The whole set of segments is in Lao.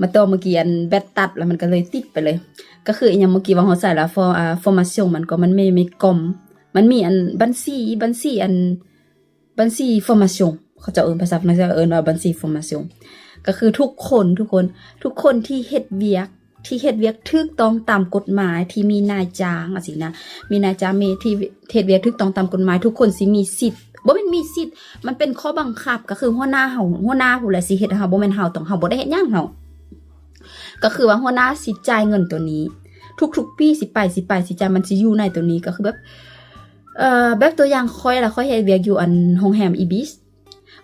ມາຕໍ່ເມື່ອກີ້ອັນແບັດຕັດ ແລ້ວມັນກໍເລີຍຕິດໄປເລີຍ. ກໍຄືອີ່ຫຍັງເມື່ອກີ້ວ່າເຮົາໃສ່ລະ ຟໍ ອ່າ ຟໍມາຊຽວ ມັນກໍ ມັນມີ ມີກອມ ມັນມີອັນບັນຊີ ບັນຊີອັນ ບັນຊີຟໍມາຊຽວ ເຂົາເຈົ້າເອີ້ນ ພາສາຝຣັ່ງເສດເອີ້ນວ່າບັນຊີຟໍມາຊຽວ. ກໍຄືທຸກຄົນ ທຸກຄົນ ທຸກຄົນທີ່ເຮັດວຽກ ທີ່ເຮັດວຽກຖືກຕ້ອງຕາມກົດໝາຍ ທີ່ມີນາຍຈ້າງຈັ່ງຊີ້ນະ ມີນາຍຈ້າງ ມີທີ່ເຮັດວຽກຖືກຕ້ອງຕາມກົດໝາຍ ທຸກຄົນຊິມີສິດ ບໍ່ແມ່ນມີສິດ ມັນເປັນຂໍ້ບັງຄັບ ກໍຄືຫົວໜ້າເຮົາ ຫົວໜ້າຜູ້ໃດຊິເຮັດໃຫ້ເຮົາ ບໍ່ແມ່ນເຮົາຕ້ອງ ເຮົາບໍ່ໄດ້ເຮັດຫຍັງ ເຮົາ ກໍຄືວ່າຫົວໜ້າຊິຈ່າຍເງິນໂຕນີ້ ທຸກໆປີຊິໄປ ຊິໄປ ຊິຈ່າຍ ມັນຊິຢູ່ໃນໂຕນີ້ ກໍຄືແບບ ເອີ ແບບຕົວຢ່າງຂ້ອຍລະ ຂ້ອຍເຮັດວຽກຢູ່ອັນໂຮງແຮມອີບິສ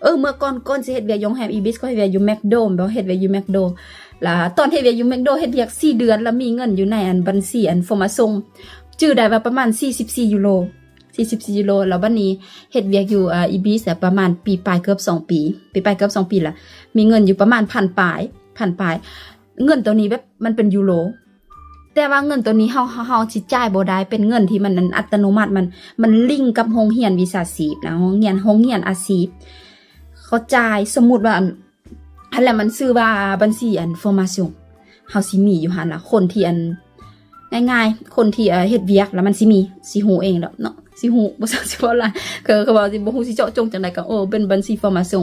ເອີ ເມື່ອກ່ອນ ກ່ອນຊິເຮັດວຽກຢູ່ໂຮງແຮມອີບິສ ຂ້ອຍເຮັດວຽກຢູ່ແມັກໂດ ແມ່ນບໍ່ ເຮັດວຽກຢູ່ແມັກໂດ ລະຕອນເຮັດວຽກຢູ່ແມັກໂດ ເຮັດວຽກສີ່ເດືອນ ລະມີເງິນຢູ່ໃນອັນບັນຊີອັນຟໍມາຊຽວ ຈື່ໄດ້ວ່າປະມານສີ່ສິບສີ່ຢູໂຣ ສີ່ສິບສີ່ຢູໂຣ. ລະບັດນີ້ເຮັດວຽກຢູ່ ເອີ ອີບິສ ປະມານປີປາຍເກືອບສອງປີ ປີປາຍເກືອບສອງປີລະ ມີເງິນຢູ່ປະມານພັນປາຍ ພັນປາຍ ເງິນໂຕນີ້ແບບມັນເປັນຢູໂຣ ແຕ່ວ່າເງິນໂຕນີ້ເຮົາ ເຮົາ ເຮົາຊິຈ່າຍບໍ່ໄດ້ ເປັນເງິນທີ່ມັນອັດຕະໂນມັດ ມັນ ມັນລິງກັບໂຮງຮຽນວິຊາຊີບນະ ໂຮງຮຽນ ໂຮງຮຽນອາຊີບ ເຂົາຈ່າຍ. ສົມມຸດວ່າອັນ ຫັ້ນແຫຼະ ມັນຊື່ວ່າບັນຊີອັນຟໍມາຊຽວ ເຮົາຊິມີຢູ່ຫັ້ນລະ ຄົນທີ່ອັນ ງ່າຍໆ ຄົນທີ່ ເອີ ເຮັດວຽກລະມັນຊິມີ ຊິຮູ້ເອງດອກເນາະ ຊິຮູ້ ບໍ່ຊັກຊິເວົ້າຫຼາຍ ຄື ຄືວ່າຊິບໍ່ຮູ້ຊິເຈາະຈົງຈັ່ງໃດ ກໍ ໂອ້ ເປັນບັນຊີຟໍມາຊຽວ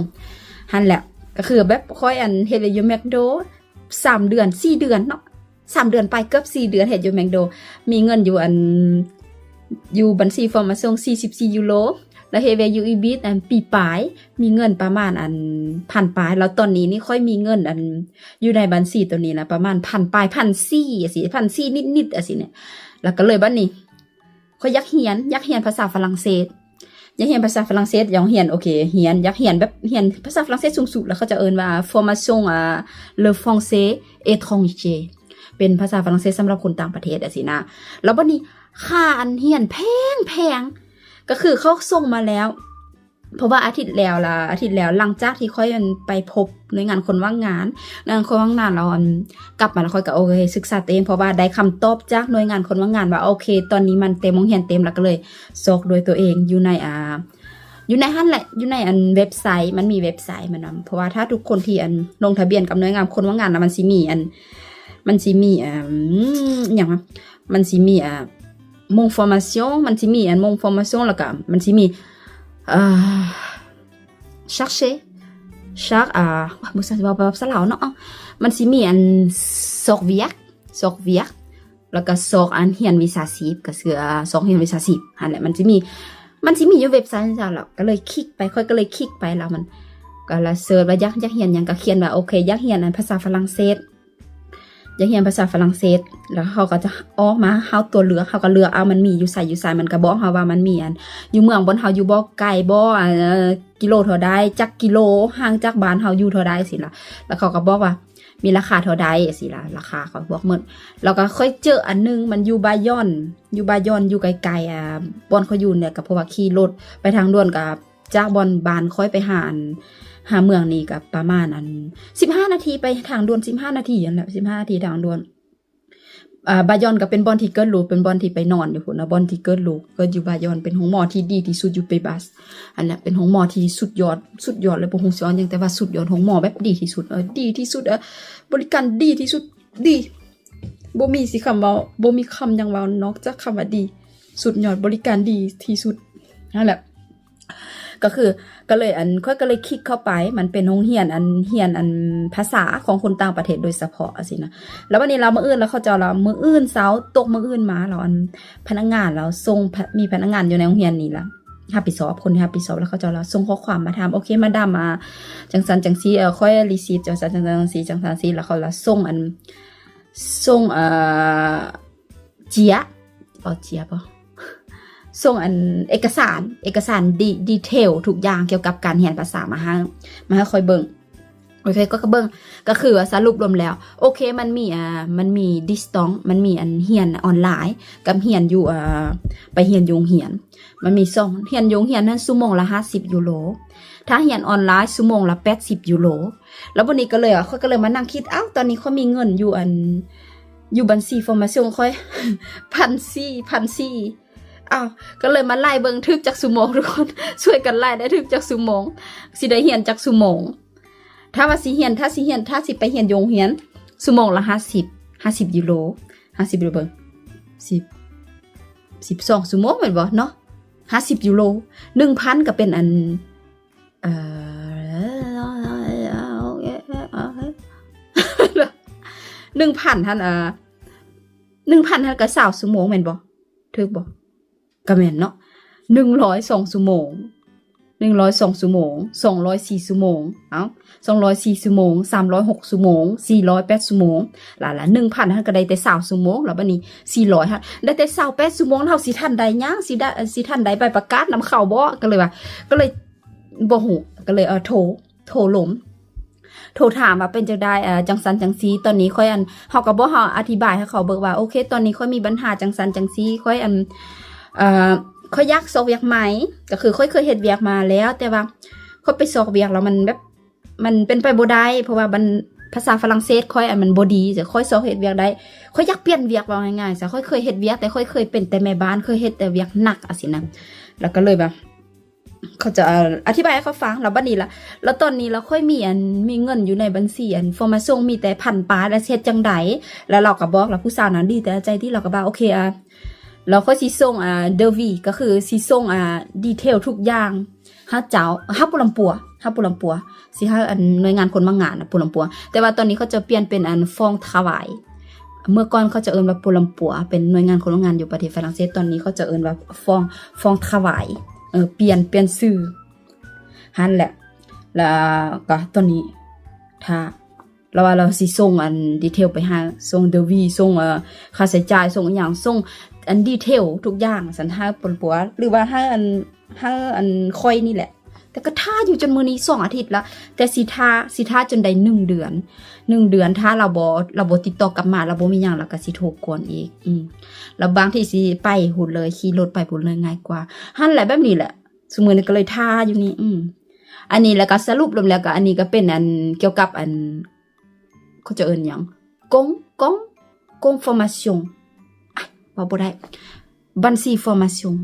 ຫັ້ນແຫຼະ. ກໍຄືແບບຂ້ອຍອັນເຮັດວຽກຢູ່ແມັກໂດ ສາມເດືອນ ສີ່ເດືອນເນາະ ສາມເດືອນປາຍ ເກືອບສີ່ເດືອນ ເຮັດຢູ່ແມັກໂດ ມີເງິນຢູ່ອັນ ຢູ່ບັນຊີຟໍມາຊຽວສີ່ສິບສີ່ຢູໂຣ ລະເຮັດວຽກຢູ່ອີບິສອັນປີປາຍ ມີເງິນປະມານອັນພັນປາຍ ລະຕອນນີ້ນີ້ຂ້ອຍມີເງິນອັນຢູ່ໃນບັນຊີໂຕນີ້ລະປະມານພັນປາຍ ພັນສີ່ຈັ່ງຊີ້ ພັນສີ່ນິດໆຈັ່ງຊີ້ນີ້ ລະກໍເລີຍບັດນີ້ ຂ້ອຍຢາກຮຽນ ຢາກຮຽນພາສາຝຣັ່ງເສດ ຢາກຮຽນພາສາຝຣັ່ງເສດ ຢາກຮຽນ ໂອເຄ ຮຽນ ຢາກຮຽນແບບ ຮຽນພາສາຝຣັ່ງເສດສູງສຸດ ລະເຂົາເຈົ້າເອີ້ນວ່າ Formation, ເອີ le français étranger ເປັນພາສາຝຣັ່ງເສດສຳລັບຄົນຕ່າງປະເທດຈັ່ງຊີ້ນະ. ລະບັດນີ້ຄ່າອັນຮຽນແພງໆ ກໍຄືເຂົາສົ່ງມາແລ້ວ ເພາະວ່າອາທິດແລ້ວລະ ອາທິດແລ້ວ ຫຼັງຈາກທີ່ຂ້ອຍອັນໄປພົບໜ່ວຍງານຄົນວ່າງງານ ໜ່ວຍງານຄົນວ່າງງານລາວ ອັນ ກັບມາລະຂ້ອຍກໍ ໂອເຄ ສຶກສາເອງ ເພາະວ່າໄດ້ຄຳຕອບຈາກໜ່ວຍງານຄົນວ່າງງານວ່າ ໂອເຄ ຕອນນີ້ມັນເຕັມ ໂຮງຮຽນເຕັມ ລະກໍເລີຍຊອກດ້ວຍຕົວເອງ ຢູ່ໃນ ອ່າ ຢູ່ໃນຫັ້ນແຫຼະ ຢູ່ໃນອັນເວັບໄຊ ມັນມີເວັບໄຊ ມັນ ເພາະວ່າຖ້າທຸກຄົນທີ່ອັນລົງທະບຽນກັບໜ່ວຍງານຄົນວ່າງງານລະ ມັນຊິມີອັນ ມັນຊິມີ ອາ ອີ່ຫຍັງ ມັນຊິມີ ອ່າ ມົງຟໍມາຊຽວ ມັນຊິມີອັນມົງຟໍມາຊຽວ ລະກະມັນຊິມີ ອ່າ chercher cher ອ່າ ບໍ່ຊັກຊິເວົ້າແບບພາສາລາວເນາະ ມັນຊິມີອັນຊອກວຽກ ຊອກວຽກ ລະກະຊອກອັນຮຽນວິຊາຊີບ ກະເຊື່ອຊອກຮຽນວິຊາຊີບ ຫັ້ນແຫຼະ ມັນຊິມີ ມັນຊິມີຢູ່ເວັບໄຊນັ້ນລະ ກະເລີຍຄລິກໄປ ຂ້ອຍກະເລີຍຄລິກໄປ ລະມັນ ກະລະເສີດວ່າຢາກ ຢາກຮຽນຫຍັງ ກະຂຽນວ່າ ໂອເຄ ຢາກຮຽນອັນພາສາຝຣັ່ງເສດ ຢາກຮຽນພາສາຝຣັ່ງເສດ ລະເຂົາກໍຈະອອກມາ ເຮົາຕົວເລືອກ ເຮົາກໍເລືອກເອົາ ມັນມີຢູ່ໃສ ຢູ່ໃສ ມັນກໍບອກເຮົາວ່າມັນມີອັນ ຢູ່ເມືອງບ່ອນເຮົາຢູ່ບໍ່ ໄກບໍ່ ອັນ ກິໂລເທົ່າໃດ ຈັກກິໂລ ຫ່າງຈາກບ້ານເຮົາຢູ່ເທົ່າໃດຊີ້ລະ ລະເຂົາກໍບອກວ່າມີລາຄາເທົ່າໃດຊີ້ລະ ລາຄາເຂົາບອກໝົດ. ລະກໍຂ້ອຍເຈີອັນໜຶ່ງ ມັນຢູ່ບາຢອນ ຢູ່ບາຢອນ ຢູ່ໃກ້ໆ ອ່າ ບ່ອນຂ້ອຍຢູ່ນີ້ ກໍເພາະວ່າຂີ່ລົດໄປທາງດ່ວນ ກໍ ຈາກບ່ອນບ້ານຂ້ອຍໄປຫາອັນ ຫາເມືອງນີ້ກໍປະມານອັນ ສິບຫ້ານາທີ ໄປທາງດ່ວນສິບຫ້ານາທີຫັ້ນແຫຼະ ສິບຫ້ານາທີທາງດ່ວນ. ອ່າ ບາຢອນກໍເປັນບ່ອນທີ່ເກີດລູກ ເປັນບ່ອນທີ່ໄປນອນຢູ່ພຸ້ນນະ ບ່ອນທີ່ເກີດລູກ ເກີດຢູ່ບາຢອນ ເປັນໂຮງໝໍທີ່ດີທີ່ສຸດຢູ່ເປບັສ ອັນນັ້ນແຫຼະ ເປັນໂຮງໝໍທີ່ສຸດຍອດ ສຸດຍອດເລີຍ ບໍ່ຮູ້ຊິເວົ້າຫຍັງ ແຕ່ວ່າສຸດຍອດ ໂຮງໝໍແບບດີທີ່ສຸດ ເອີ ດີທີ່ສຸດ ເອີ ບໍລິການດີທີ່ສຸດ ດີ ບໍ່ມີຊິຄຳເວົ້າ ບໍ່ມີຄຳຫຍັງເວົ້ານອກຈາກຄຳວ່າດີ ສຸດຍອດ ບໍລິການດີທີ່ສຸດ ຫັ້ນແຫຼະ. ກໍຄື ກໍເລີຍອັນ ຂ້ອຍກໍເລີຍຄລິກເຂົ້າໄປ ມັນເປັນໂຮງຮຽນອັນ ຮຽນອັນພາສາຂອງຄົນຕ່າງປະເທດໂດຍສະເພາະ ຈັ່ງຊີ້ນະ. ແລ້ວບັດນີ້ລາວ ມື້ອື່ນລາວ ເຂົາເຈົ້າລາວ ມື້ອື່ນເຊົ້າ ຕົກມື້ອື່ນມາລາວ ອັນ ພະນັກງານລາວສົ່ງ ມີພະນັກງານຢູ່ໃນໂຮງຮຽນນີ້ລະ ຮັບຜິດຊອບ ຄົນທີ່ຮັບຜິດຊອບ ແລ້ວເຂົາເຈົ້າລາວສົ່ງຂໍ້ຄວາມມາຖາມ ໂອເຄ ມາດາມ ອ່າ ຈັ່ງຊັ້ນຈັ່ງຊີ້ ເອີ ຂ້ອຍ receive ຈັ່ງຊັ້ນຈັ່ງຊີ້ ຈັ່ງຊັ້ນຈັ່ງຊີ້ ແລ້ວເຂົາລາວສົ່ງອັນ ສົ່ງ ເອີ ເຈຍ ເວົ້າເຈຍບໍ່ ສົ່ງອັນເອກະສານ ເອກະສານດີ detail ທຸກຢ່າງກ່ຽວກັບການຮຽນພາສາມາໃຫ້ ມາໃຫ້ຂ້ອຍເບິ່ງ. ໂອເຄ ຂ້ອຍກໍເບິ່ງ ກໍຄືວ່າສະຫຼຸບລວມແລ້ວ ໂອເຄ ມັນມີ ອ່າ ມັນມີ distance ມັນມີອັນຮຽນອອນລາຍ ກັບຮຽນຢູ່ ອ່າ ໄປຮຽນຢູ່ໂຮງຮຽນ ມັນມີສອງ ຮຽນຢູ່ໂຮງຮຽນຫັ້ນຊົ່ວໂມງລະຫ້າສິບຢູໂຣ ຖ້າຮຽນອອນລາຍຊົ່ວໂມງລະແປດສິບຢູໂຣ. ແລ້ວບັດນີ້ກໍເລີຍ ຂ້ອຍກໍເລີຍມານັ່ງຄິດ ອ້າວ ຕອນນີ້ຂ້ອຍມີເງິນຢູ່ອັນ ຢູ່ບັນຊີຟໍມາຊຽວຂ້ອຍ ພັນສີ່ ພັນສີ່ ອ້າວ ກໍເລີຍມາໄລ່ເບິ່ງ ຖືກຈັກຊົ່ວໂມງ ທຸກຄົນ ຊ່ວຍກັນໄລ່ໄດ້ ຖືກຈັກຊົ່ວໂມງ ຊິໄດ້ຮຽນຈັກຊົ່ວໂມງ ຖ້າວ່າຊິຮຽນ ຖ້າຊິຮຽນ ຖ້າຊິໄປຮຽນຢູ່ໂຮງຮຽນ ຊົ່ວໂມງລະຫ້າສິບ ຫ້າສິບຢູໂຣ ຫ້າສິບຢູໂຣ ເບິ່ງ ສິບ ສິບສອງຊົ່ວໂມງແມ່ນບໍ່ເນາະ ຫ້າສິບຢູໂຣ ໜຶ່ງພັນກໍເປັນອັນ ເອີ ໜຶ່ງພັນຫັ້ນ ເອີ ໜຶ່ງພັນຫັ້ນກໍຊາວຊົ່ວໂມງແມ່ນບໍ່? ຖືກບໍ່? ກໍແມ່ນເນາະ ໜຶ່ງຮ້ອຍສອງຊົ່ວໂມງ ໜຶ່ງຮ້ອຍສອງຊົ່ວໂມງ ສອງຮ້ອຍສີ່ຊົ່ວໂມງ ເອົ້າ ສອງຮ້ອຍສີ່ຊົ່ວໂມງ ສາມຮ້ອຍຫົກຊົ່ວໂມງ ສີ່ຮ້ອຍແປດຊົ່ວໂມງ ລະ ລະ ໜຶ່ງພັນຫັ້ນກໍໄດ້ແຕ່ຊາວຊົ່ວໂມງ ລະບາດນີ້ສີ່ຮ້ອຍຫັ້ນໄດ້ແຕ່ຊາວແປດຊົ່ວໂມງ ເຮົາຊິທັນໄດ້ຫຍັງ ຊິໄດ້ ຊິທັນໄດ້ໃບປະກາດນຳເຂົາບໍ່? ກໍເລີຍວ່າ ກໍເລີຍບໍ່ຮູ້ ກໍເລີຍ ເອີ ໂທ ໂທລົມ ໂທຖາມວ່າເປັນຈັ່ງໃດ ເອີ ຈັ່ງຊັ້ນຈັ່ງຊີ້ ຕອນນີ້ຂ້ອຍ ອັນ ເຮົາກໍບອກ ເຮົາອະທິບາຍໃຫ້ເຂົາເບິ່ງວ່າ ໂອເຄ ຕອນນີ້ຂ້ອຍມີບັນຫາຈັ່ງຊັ້ນຈັ່ງຊີ້ ຂ້ອຍ ອັນ ເອີ ຂ້ອຍຢາກຊອກວຽກໃໝ່ ກໍຄືຂ້ອຍເຄີຍເຮັດວຽກມາແລ້ວ ແຕ່ວ່າຂ້ອຍໄປຊອກວຽກແລ້ວມັນແບບ ມັນເປັນໄປບໍ່ໄດ້ ເພາະວ່າບັນ ພາສາຝຣັ່ງເສດຂ້ອຍ ອັນ ມັນບໍ່ດີ ແຕ່ຂ້ອຍຊອກເຮັດວຽກໄດ້ ຂ້ອຍຢາກປ່ຽນວຽກ ເວົ້າງ່າຍໆຊະ ຂ້ອຍເຄີຍເຮັດວຽກ ແຕ່ຂ້ອຍເຄີຍເປັນແຕ່ແມ່ບ້ານ ເຄີຍເຮັດແຕ່ວຽກໜັກ ອາ ຊີ້ນະ ແລ້ວກໍເລີຍວ່າ ເຂົາຈະ ອາ ອະທິບາຍໃຫ້ເຂົາຟັງ ແລ້ວບັດນີ້ລະ ແລ້ວຕອນນີ້ລະຂ້ອຍມີ ອັນ ມີເງິນຢູ່ໃນບັນຊີ ອັນ ຟໍມາຊົງ ມີແຕ່ພັນປາຍ ລະຊິເຮັດຈັ່ງໃດ? ແລ້ວລາວກໍບອກ ລະຜູ້ສາວນັ້ນດີແຕ່ໃຈຕິ ລາວກໍວ່າ ໂອເຄ ອາ ລາວຂ້ອຍຊິສົ່ງ ອາ ເດີວີ ກໍຄືຊິສົ່ງ ອາ ດີເທວທຸກຢ່າງ ຫາເຈົ້າ ຫາປູລຳປົວ ຫາປູລຳປົວ ຊິໃຫ້ ອັນ ໜ່ວຍງານຄົນມາງານນະ ປູລຳປົວ ແຕ່ວ່າຕອນນີ້ເຂົາເຈົ້າປ່ຽນເປັນ ອັນ ຟອງທະວາຍ ເມື່ອກ່ອນເຂົາຈະເອີ້ນວ່າປູລຳປົວ ເປັນໜ່ວຍງານຄົນມາງານຢູ່ປະເທດຝຣັ່ງເສດ ຕອນນີ້ເຂົາຈະເອີ້ນວ່າຟອງ ຟອງທະວາຍ ເອີ ປ່ຽນ ປ່ຽນຊື່ ຫັ້ນແຫຼະ ແລ້ວກໍຕອນນີ້ຖ້າ ລາວວ່າລາວຊິສົ່ງ ອັນ ດີເທວໄປໃຫ້ ສົ່ງເດີວີ ສົ່ງ ເອີ ຄ່າໃຊ້ຈ່າຍ ສົ່ງອີ່ຫຍັງ ສົ່ງ ອັນ ດີເທວທຸກຢ່າງ ຊັ້ນ ໃຫ້ປູລຳປົວ ຫຼືວ່າໃຫ້ ອັນ ໃຫ້ ອັນ ຂ້ອຍນີ້ແຫຼະ ແຕ່ກໍຖ້າຢູ່ຈົນມື້ນີ້ສອງອາທິດລະ ແຕ່ຊິຖ້າ ຊິຖ້າຈົນໄດ້ໜຶ່ງເດືອນ ໜຶ່ງເດືອນ ຖ້າລາວບໍ່ ລາວບໍ່ຕິດຕໍ່ກັບມາ ລາວບໍ່ມີຫຍັງ ລາວກໍຊິໂທກ່ອນອີກ ອືມ ລາວບາງທີຊິໄປພຸ້ນເລີຍ ຂີ່ລົດໄປພຸ້ນເລີຍ ງ່າຍກວ່າ ຫັ້ນແຫຼະ ແບບນີ້ແຫຼະ ຊຸມື້ນີ້ກໍເລີຍຖ້າຢູ່ນີ້ ອືມ ອັນນີ້ແລ້ວກໍສະຫຼຸບລວມແລ້ວກໍ ອັນນີ້ກໍເປັນ ອັນ ກ່ຽວກັບ ອັນ ເຂົາຈະເອີ້ນຫຍັງ ກົງ ກົງ ກົງຟໍມາຊົງ ອາ ເວົ້າບໍ່ໄດ້ ບັນຊີຟໍມາຊົງ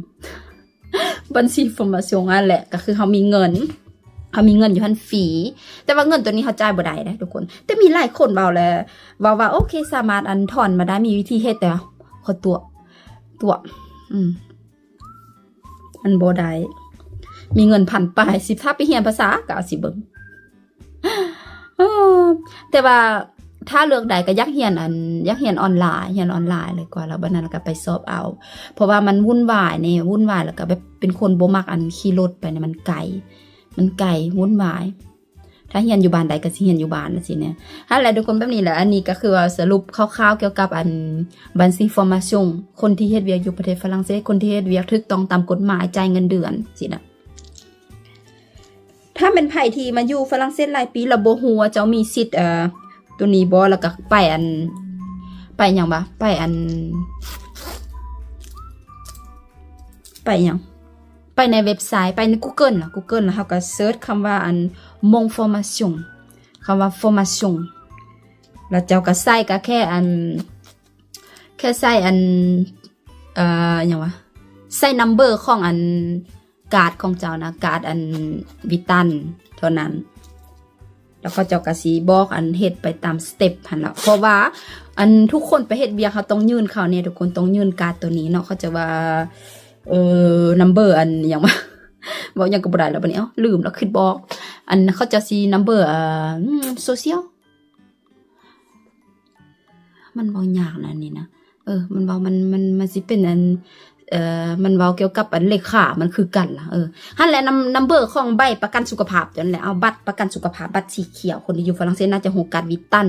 ບັນຊີຟໍມາຊົງ ອັນແຫຼະ ກໍຄືເຮົາມີເງິນ ເຮົາມີເງິນຢູ່ຫັ້ນຟຣີ ແຕ່ວ່າເງິນໂຕນີ້ເຮົາຈ່າຍບໍ່ໄດ້ເດ້ທຸກຄົນ ແຕ່ມີຫຼາຍຄົນເວົ້າແລ້ວ ເວົ້າວ່າ ໂອເຄ ສາມາດ ອັນ ຖອນມາໄດ້ ມີວິທີເຮັດ ແຕ່ວ່າ ຂໍຕົວະ ຕົວະ ອືມ ມັນບໍ່ໄດ້ ມີເງິນພັນປາຍ ຊິພາໄປຮຽນພາສາ ກໍເອົາຊິເບິ່ງ ເອີ ແຕ່ວ່າຖ້າເລືອກໄດ້ກໍຢາກຮຽນ ອັນ ຢາກຮຽນອອນລາຍ ຮຽນອອນລາຍເລີຍກວ່າ ແລ້ວບັດນັ້ນກໍໄປສອບເອົາ ເພາະວ່າມັນວຸ່ນວາຍແດ່ ວຸ່ນວາຍ ແລ້ວກໍແບບເປັນຄົນບໍ່ມັກ ອັນ ຂີ່ລົດໄປນະ ມັນໄກ ມັນໄກ ວຸ່ນວາຍ ຖ້າຮຽນຢູ່ບ້ານໃດກໍຊິຮຽນຢູ່ບ້ານ ຈັ່ງຊີ້ນະ ຫັ້ນແຫຼະທຸກຄົນ ແບບນີ້ແຫຼະ ອັນນີ້ກໍຄືວ່າສະຫຼຸບຄ່າວໆກ່ຽວກັບ ອັນ ບັນຊີຟໍມາຊົງ ຄົນທີ່ເຮັດວຽກຢູ່ປະເທດຝຣັ່ງເສດ ຄົນທີ່ເຮັດວຽກຖືກຕ້ອງຕາມກົດໝາຍ ຈ່າຍເງິນເດືອນ ຊີ້ນະ ຖ້າແມ່ນໃຜທີ່ມາຢູ່ຝຣັ່ງເສດຫຼາຍປີ ແລ້ວບໍ່ຮູ້ວ່າເຈົ້າມີສິດ ເອີ ໂຕນີ້ບໍ່ ແລ້ວກໍໄປ ອັນ ໄປຫຍັງວະ ໄປ ອັນ ໄປຫຍັງ ໄປໃນເວັບໄຊ ໄປໃນກູເກີນລະ ກູເກີນລະ ເຮົາກໍເສີດຄຳວ່າ ອັນ ມົງຟໍມາຊົງ ຄຳວ່າຟໍມາຊົງ ແລ້ວເຈົ້າກໍໃສ່ ກໍແຄ່ ອັນ ແຄ່ໃສ່ ອັນ ເອີ ຫຍັງວະ ໃສ່ນຳເບີຂອງ ອັນ ກາດຂອງເຈົ້ານະ ກາດ ອັນ ວິຕັນເທົ່ານັ້ນ ແລ້ວເຂົາເຈົ້າກໍຊິບອກ ອັນ ເຮັດໄປຕາມສະເຕັບຫັ້ນລະ ເພາະວ່າ ອັນ ທຸກຄົນໄປເຮັດວຽກ ເຮົາຕ້ອງຍື່ນເຂົານີ້ ທຸກຄົນຕ້ອງຍື່ນກາດໂຕນີ້ເນາະ ເຂົາເຈົ້າວ່າ ເອີ ນຳເບີ ອັນ ຫຍັງວະ ເວົ້າຫຍັງກໍບໍ່ໄດ້ແລ້ວບັດນີ້ ເອົ້າ ລືມແລ້ວ ຄິດບໍ່ອອກ ອັນ ເຂົາເຈົ້າຊິນຳເບີ ເອີ ໂຊຊຽວ ມັນເວົ້າຍາກນະອັນນີ້ນະ ເອີ ມັນເວົ້າ ມັນ ມັນ ມັນຊິເປັນອັນ ເອີ ມັນເວົ້າກ່ຽວກັບອັນເລກຂາ ມັນຄືກັນລະ ເອີ ຫັ້ນແຫຼະ ນຳ ນຳເບີຂອງໃບປະກັນສຸຂະພາບຕົວນັ້ນແຫຼະ ເອົາບັດປະກັນສຸຂະພາບ ບັດສີຂຽວ ຄົນທີ່ຢູ່ຝຣັ່ງເສດໜ້າຈະຮູ້ກາດວິຕັນ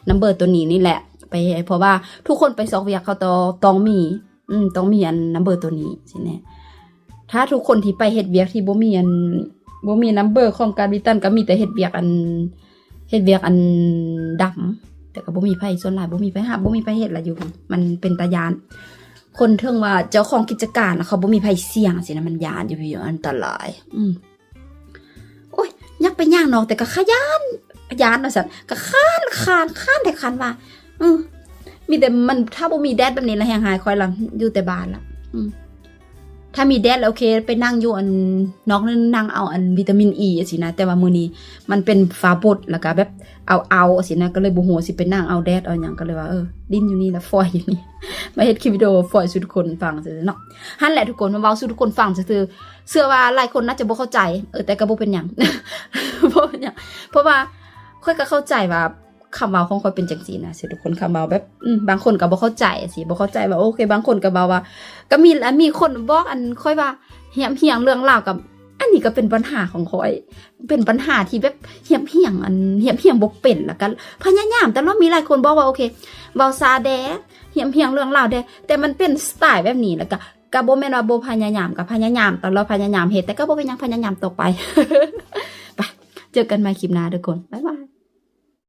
ນຳເບີຕົວນີ້ນີ້ແຫຼະ ໄປ ເພາະວ່າທຸກຄົນໄປຊອກວຽກ ເຂົາຕ້ອງ ຕ້ອງມີ ອືມ ຕ້ອງມີອັນນຳເບີຕົວນີ້ຊີ້ແນ່ ຖ້າທຸກຄົນທີ່ໄປເຮັດວຽກທີ່ບໍ່ມີອັນ ບໍ່ມີນຳເບີຂອງການວິຕັນ ກໍມີແຕ່ເຮັດວຽກອັນ ເຮັດວຽກອັນດຳ ແຕ່ກໍບໍ່ມີໃຜ ສ່ວນຫຼາຍບໍ່ມີໃຜຮັບ ບໍ່ມີໃຜເຮັດລະຢູ່ ມັນເປັນຕາຢ້ານ ຄົນເຖິງວ່າເຈົ້າຂອງກິດຈະການນະ ເຂົາບໍ່ມີໃຜສ່ຽງຊີ້ນະ ມັນຢ້ານຢູ່ ຢູ່ ອັນຕະລາຍ ອືມ ໂອ້ຍ ຢາກໄປຍ່າງນອກ ແຕ່ກໍຂະຢ້ານ ຢ້ານວ່າຊັ້ນ ກໍຄ້ານ ຄ້ານ ຄ້ານແທ້ຄ້ານວ່າ ອືມ ມີແຕ່ມັນ ຖ້າບໍ່ມີແດດແບບນີ້ລະແຮງຫາຍ ຂ້ອຍລະຢູ່ແຕ່ບ້ານລະ ອືມ ຖ້າມີແດດແລ້ວໂອເຄ ໄປນັ່ງຢູ່ອັນນອກນັ້ນ ນັ່ງເອົາອັນວິຕາມິນອີ ຈັ່ງຊີ້ນະ. ແຕ່ວ່າມື້ນີ້ມັນເປັນຟ້າບົດ ແລ້ວກໍແບບເອົາໆ ຊີ້ນະ ກໍເລີຍບໍ່ຮູ້ວ່າຊິໄປນັ່ງເອົາແດດເອົາຫຍັງ ກໍເລີຍວ່າ ເອີ ຫຼິ້ນຢູ່ນີ້ລະ ຝອຍຢູ່ນີ້ ມາເຮັດຄລິບວິດີໂອຝອຍສູ່ທຸກຄົນຟັງຊື່ໆເນາະ. ຫັ້ນແຫຼະທຸກຄົນ ມາເວົ້າສູ່ທຸກຄົນຟັງຊື່ໆ. ເຊື່ອວ່າຫຼາຍຄົນໜ້າຈະບໍ່ເຂົ້າໃຈ ເອີ ແຕ່ກໍບໍ່ເປັນຫຍັງ ບໍ່ເປັນຫຍັງ ເພາະວ່າຂ້ອຍກໍເຂົ້າໃຈວ່າ ຄຳເວົ້າຂອງຂ້ອຍເປັນຈັ່ງຊີ້ນະ ຊິທຸກຄົນ ຄຳເວົ້າແບບ ອືມ ບາງຄົນກໍບໍ່ເຂົ້າໃຈຊີ້ ບໍ່ເຂົ້າໃຈວ່າ ໂອເຄ ບາງຄົນກໍເວົ້າວ່າ ກໍມີ ມີຄົນບອກອັນຂ້ອຍວ່າ ຮຽບຮຽງເລື່ອງລາວ ກໍ ອັນນີ້ກໍເປັນບັນຫາຂອງຂ້ອຍ ເປັນບັນຫາທີ່ແບບຮຽບຮຽງ ອັນ ຮຽບຮຽງບໍ່ເປັນ ແລ້ວກໍພະຍາຍາມຕະຫຼອດ. ມີຫຼາຍຄົນບອກວ່າ ໂອເຄ ເວົ້າຊ້າແດ່ ຮຽບຮຽງເລື່ອງລາວແດ່ ແຕ່ມັນເປັນສະໄຕແບບນີ້ ແລ້ວກໍ ກໍບໍ່ແມ່ນວ່າບໍ່ພະຍາຍາມ ກໍພະຍາຍາມຕະຫຼອດ ພະຍາຍາມເຮັດ ແຕ່ກໍບໍ່ເປັນຫຍັງ ພະຍາຍາມຕໍ່ໄປ. ໄປ ເຈີກັນໃໝ່ຄລິບໜ້າທຸກຄົນ ບາຍບາຍ.